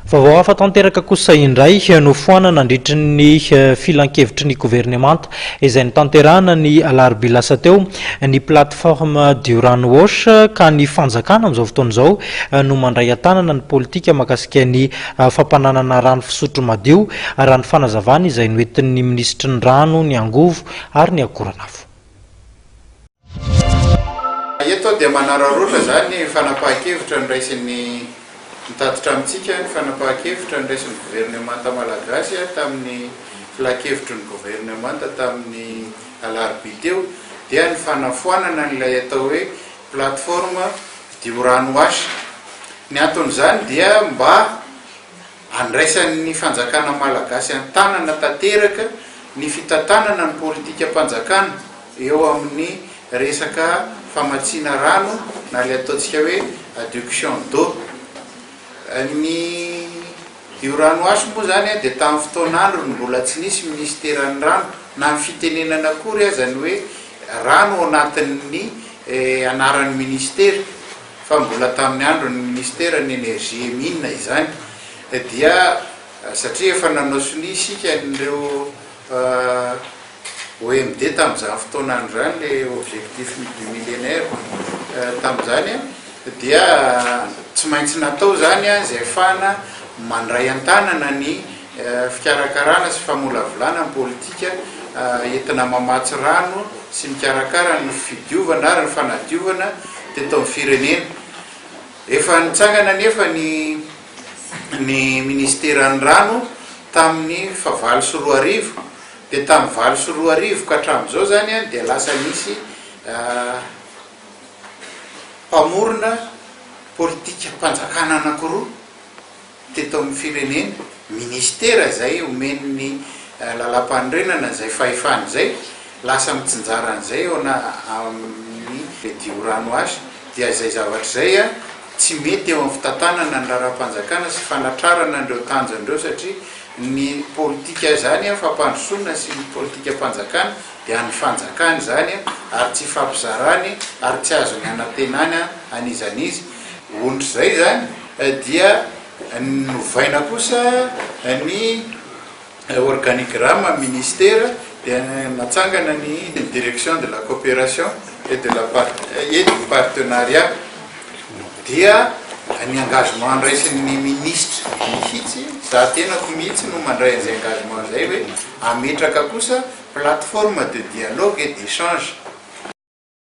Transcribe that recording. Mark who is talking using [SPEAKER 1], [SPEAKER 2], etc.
[SPEAKER 1] Vaovao hafa tanteraka kosa indray nofoanana nandritry ny filankevitry ny governemanta izay notanterahana ny alarobia lasa teo ny plateforme du Rano Wash ka ny fanjakana amin'izao fotoana izao no mandray an-tanana ny politika mahakasika ny fampananana rano fisotro madio raha ny fanazavana izay noentin'ny minisitry ny rano, ny angovo ary ny akoranafo.
[SPEAKER 2] Eto dia manararaotra izany fanapahan-kevitra noraisin'ny mitatitra amintsika ny fanapahan-kevitra noraisin'ny governemanta malagasy tamin'ny filankevitry ny governemanta tamin'ny alarobia teo dia ny fanafoanana an'ilay atao hoe plateforme Diorano Wash. Ny anton'izany dia mba Andraisan'ny fanjakana malagasy an-tanana tanteraka ny fitantanana ny politikam-panjakana eo amin'ny resaka famatsiana rano na ilay ataontsika hoe adduction d'eau. Ny io rano aso moa izany dia tamin'ny fotoan'androny mbola tsy nisy minisiteran'ny rano na ny fitenenana akory aza ny hoe rano ao anatin'ny anaran'ny minisitera. fa mbola tamin'ny andron'ny Ministeran'ny Energie et Mines izany dia satria efa nanao sonia isika an'ireo OMD tamin'izany fotoana andro izany, le objectif du millénaire tamin'izany dia tsy maintsy natao izany izay ahafahana mandray an-tanana ny fikarakarana sy famolavolana ny politika entina mamatsy rano sy mikarakara ny fidiovana ary ny fanadiovana teto amin'ny firenena. Efa nitsangana anefa ny ny minisiteran'ny rano tamin'ny faha 2008, dia tamin'ny 2008 ka hatramin'izao izany dia lasa nisy mpamorona politikam-panjakana anankiroa. teto amin'ny firenena, ministera izay omen'ny lalàmpanorenana izay fahefana izay, lasa mitsinjara an'izay eo amin'ny Rediorano H, dia izay zavatra izay tsy mety eo amin'ny fitantanana ny raharaham-panjakana sy fanatrarana an'ireo tanjona ireo satria ny politika izany fampandrosoana sy ny politikam-panjakana dia an'ny fanjakana izany ary tsy ifampizarany ary tsy azony anantenana an'iza n'iza. Ohatr'izay izany dia novaina kosa ny organigramme ministera dia natsangana ny direction de la coopération et de la et du partenariat dia ny engagement nraisin'ny ministra mihitsy, za tenako mihitsy no mandray an'izay engagement izay hoe ametraka kosa plateforme de dialogue et d'échange.